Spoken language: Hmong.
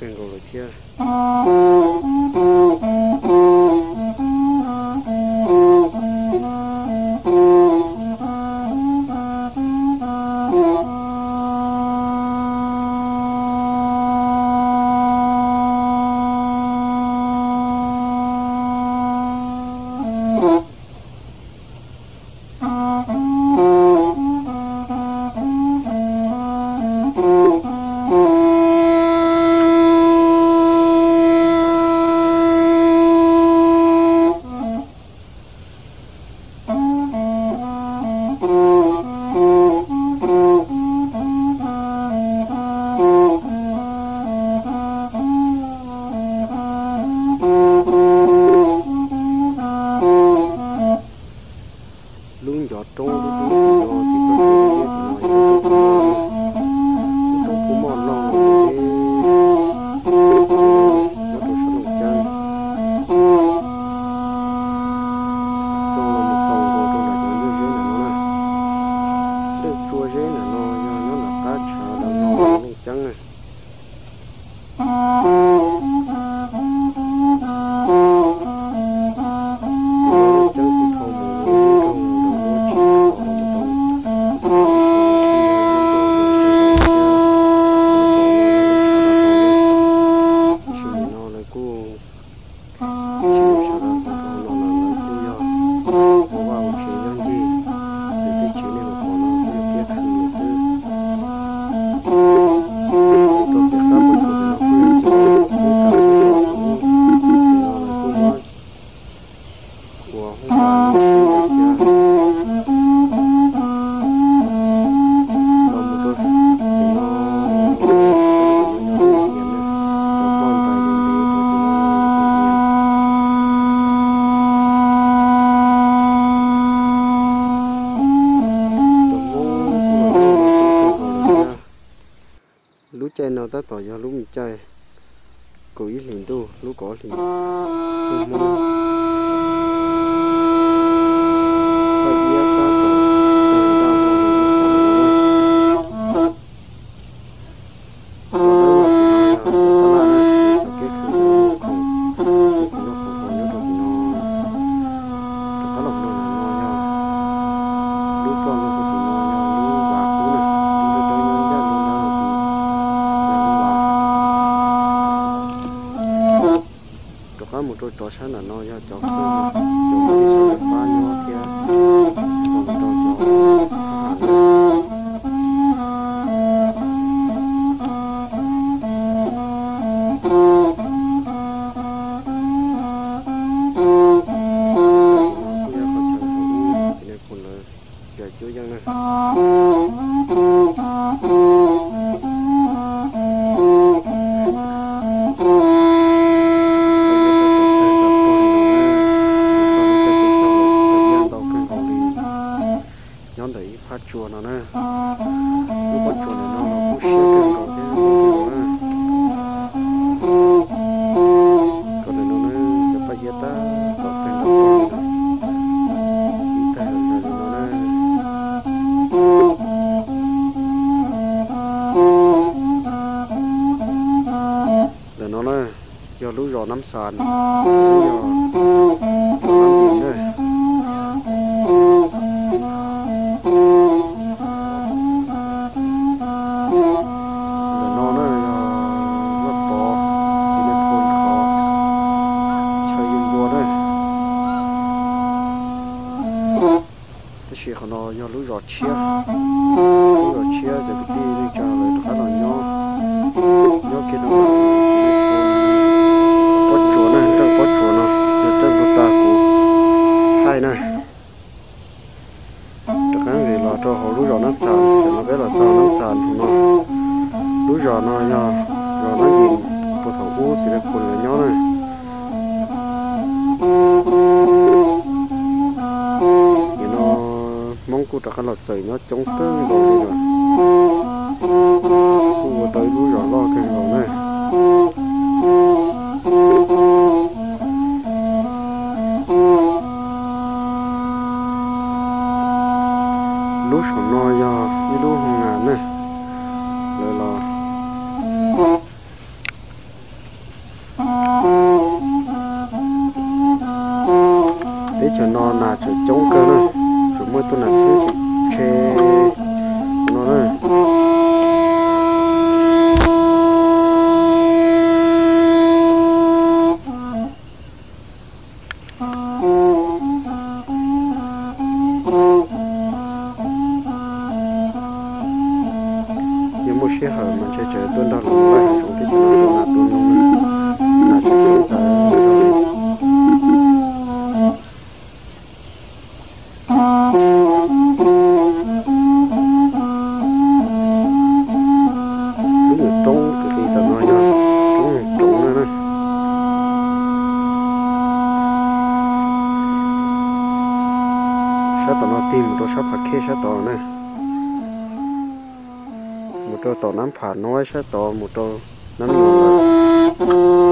kawg nkaus lawm thiab. Lub ncov roob dub dub tim no, tim txoj kev liab tim no yog lub roob Kub Moj Lauj no, nyob rau sab Looj Ceeb. Tuaj los mus xaus nkaus rau nram cov ncua zeb ntawm no na. Leej tsua zeb ntawm no yog nyob nram qab tshav los no Looj Ceeb na. Ceeb kuj dhau mus ua ib nroog ntawm lub tsheb kom los mus rau tsis mus no lawv kuj tsis mus sawv daws pom rau no lawm, lawv kuj yog ua vaj ua tsev nyob ncig tus teb tsev nej los pom no kuj yog tiab khw lawm xwb. Rau pem qab pob tsuas ntawm no kuj yog cov qub kav xwb, no lawv kuj muab ua hoob pas thiab. Los mus rau tim no, no yog lub iab na, cov ploj ntais ntev ntev rau tim no yog lub iab. Cov Hmoob kuj los nyob no coob kawg nkaus li thiab. Lub caij no tab tom yog lub me caij kaum ib hlis ntuj lub kaum ob hlis ntuj Hmoob. Paj iab tab tom tawg daj vog li lub qhov no na. Cov dawb vog tim no yog cov tab laj na, cov kev khwv khoom, kev khwv noj khwv haus nyob rau tim no. Rov qab los rau ntawm no yog lub ploj ntuj tim no yog lub vas kub na, lub dawb dawb nyob ncaj nruab nrab no tid yog lub vas. Rov qab mus rau rov sab ntawm no yog cov kheej, cov pab nyob thiab, los mus rau cov thab ham na. Kuj yog qhov chaw thaum ub txiv Nais Phoo lawv cav cuab yeej na. Ntau kawg nkaus li nyob ntawm ib phab tsua no na. Lub pob tsuas ntawm no los kuj siab kawg nkaus thiab zoo nkauj kawg nkaus na. Koj ntawm no na, cov paj iab tab tom tawg nrov tog li na, ib tag zom zaws li no na. Ntawm no na yog lub zos Nab Xas, yog zos Nab Ntim na. Ntawm no na yog Vaj Pov, txiv Nais Phoo qhov chaw yug npua na. Tab sis qhov no yog lub zos tshiab, lub zos tshiab cov kwv tij neej tsa lawv rov qab los nyob, nyob kiag rau pob tsuas na, nreej pob tsuas no yog nreej puag ta kuv thaij na. Rov qab nqis los rau hauv lub zos Nab Xas, tam no peb los txog Nab Xas no. Lub zos no yog zos Nab Ntim puag thaum ub txiv Nais Phoo lawv nyob na. Nim no Hmoob kuj rov qab los txawm nyob coob kawg nkaus li lawm, kuj ua tau ib lub zos loj kawg nkaus na. Lub saum no yog ib lub hoo nas na, lawv los Chaw no nas tseem coob kawg na, tseem muaj ib tug nas txheeb tshee tshee no na. Yog muaj sij hawm mas ntshe tseem tuaj nrog lawv laij hav zoov teb chaws no tua nas tua noog na, nas tseem coob tas zog li. Lub nyuam roob kwv tij tom no yog roob Nyoog Roov na na. Sab tom no tig mus rau sab Phav Khej sab tod na, mus rau tom Nab Pham Nuav sab tod, mus rau Nab Nuav lawm.